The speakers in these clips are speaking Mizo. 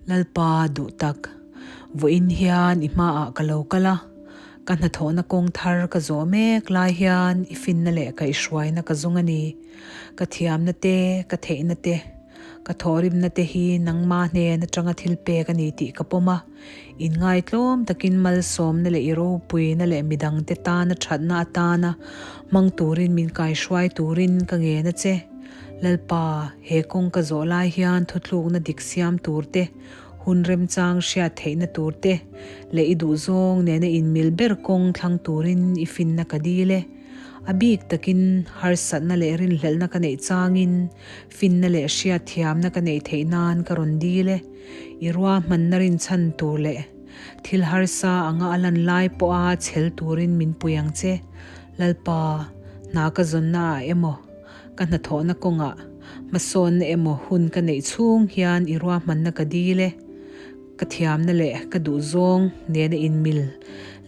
Lalpa duh tak, vawiin hian i hmaah ka lo kal a, ka hnathawhna kawng thar ka zawh mek lai hian i finna leh kaihhruaina ka zawng a ni. Ka thiamna te, ka theihna te, ka thawhrimna te hi nangma hnen atanga thil pek a ni tih ka pawm a, inngaitlawm takin malsawmna leh i ropuina leh midangte tana thatna atana hmang turin min kaihruai turin ka ngen a che. Lalpa, he kawng ka zawh lai hian thuthlukna dik siam tur te, hun remchang hriat theihna tur te leh i duhzawng nena inmil ber kawng thlang turin i finna ka dil e. A bik takin harsatna leh rinhlelhna ka neih changin finna leh hriatthiamna ka neih theih nan ka rawn dil e. I ruahmanna rinchhan tur leh thil harsa anga a lan lai pawha chhel turin min pui ang che. Lalpa, hna ka zawnna ah emaw, ka hnathawhna kawngah hmasawnna emaw hun ka neih chhung hian i ruahmanna ka dil e. Ka thiamna leh ka duhzawng nena inmil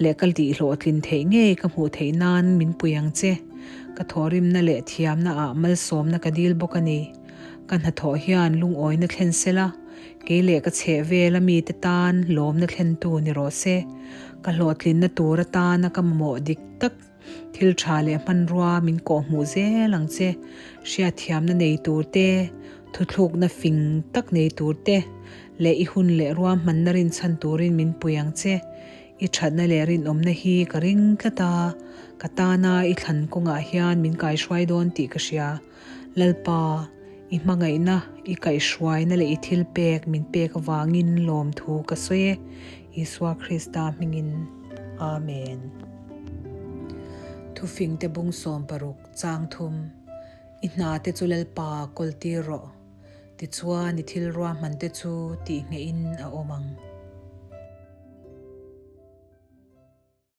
leh ka tihhlawhtlin theih ngei ka hmuh theih nan min pui ang che. Ka thawhrimna leh thiamna ah malsawmna ka dil bawk a ni. Ka hnathawh hian lungawina thlen sela, kei leh ka chheh vela mite tan lawmna thlentu ni rawh se. Ka hlawhtlinna tur atana ka mamawh dik tak Thil tha leh hmanrua min kawhhmuh zel ang che. Hriatthiamna nei tur te, thuthlukna fing tak nei tur te leh i hun leh ruahmanna rinchhan turin min pui ang che. I thatna leh rinawmna hi ka ring tlat a, ka tana i thlan kawngah hian min kaihruai dawn tih ka hria. Lalpa, i hmangaihna, i kaihhruaina leh i thilpek min pek avangin lawmthu ka sawi e. Isua Krista hmingin. Amen. Thufingte bung 60 chang thum, I hnate chu Lalpa kawltir rawh, tichuan i thil ruahmante chu tih ngeihin a awm ang.